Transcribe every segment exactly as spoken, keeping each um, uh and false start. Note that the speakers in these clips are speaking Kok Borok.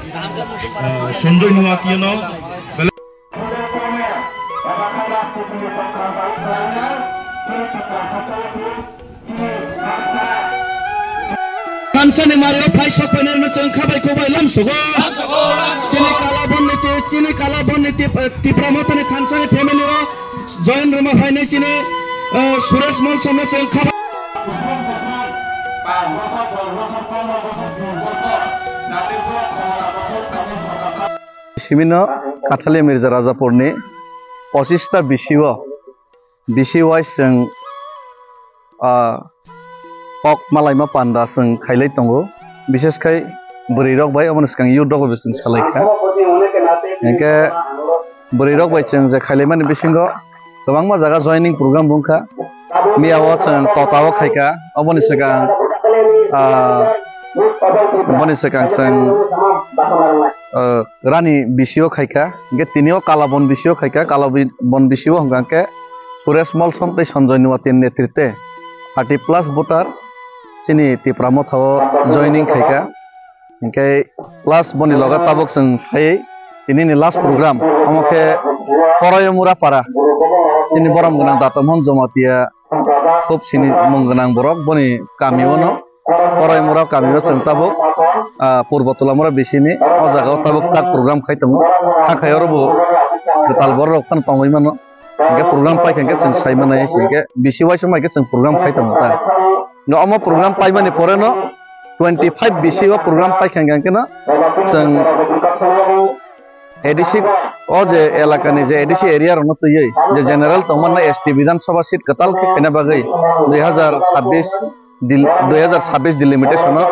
Sanjoy Nuatiano. Thansani mario phai sokpainarno chwng khabai kobai lamsogo. Chini kala bonniti, chini kala bonniti, eh, Tipra Mothani thansani family o join rwma phainai chini, eh, Suresh Molsomno chwng khabai. Simino Kathali Mirza Rajapurni pochista bisio, bisi wise chwng, ah, kok malaima panda chwng khailai tongo, bises khai bwrwi rok bai, oboni swkang youth rok bai chwng salai kha. Hinkhe bwrwi rok bai chwng je khailaimani bisingo kwbangma jaga joining program wngkha. Miyao chwng tota o khaikha, oboni swkang, ah, oboni swkang chwng, ah, Rani bisio khaikha, hinkhe tini o Kalabon bisio khaikha, Kalabon bisio hwnkha khe Suresh Molsom tei Sanjoy Nuatiani netritwe thirty plus voter chini Tipra Motha o joining khaikha. Hinkhe last boni loge tabuk chwng phaiwi tinini last program, omo khe Koraimura para, chini borom gwnang Data Mohon Jamatia, khub sini mung gwnang borok boni kami o no. Koraimura kami o chwng tabuk, ah, Purbo Tolamura bisini o jaga o tabuk tak program khai tongo. Hakhe oro bo kwtal borok rok phano tongwi mano. Hinkhe program paikha hinkhe chwng sai mano, hinkhe bisi waisa mai khe chwng program khai tongo ta. No omo program paimani pore no twenty five bisi o program paikha hinkhe no chwng A D C o je elakani je A D C area rokno twiwi je general tongmani S T Bidhan Sabha seat kwtal khe khaina bagwi dui hazar sabbish dil-, dui hazar sabbish delimitation o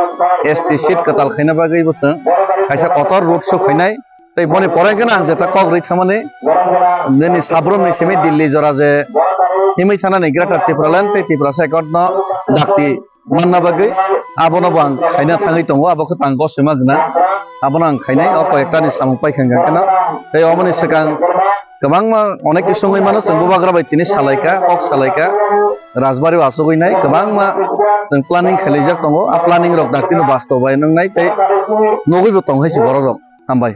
S T seat kwtal khaina bagwi bo chwng kaisa kotor road show khainai. Tei boni pore khe ang jeta kok rwi thangmani, nini sabrumni simi Delhi jora je himwi thanani Greater Tipraland tei Tiprasa Accord no dakti manna bagwi abono bo ang khaina thangwi tongo, abo khe tang gosima gwnang, abono ang khainai o koi ekta ni samung paikha hwnkha kheno. Tei oboni swkang kwbangma onek kisungwi mano, chwng bubagra bai tini salaikha, kok salaikha, Rajbari o achugwi nai kwbangma chwng planning khailaijak tongo, a planning rok daktino bastob bai nwngnai tei nugwi bo tong hai se borok rok. Hambai.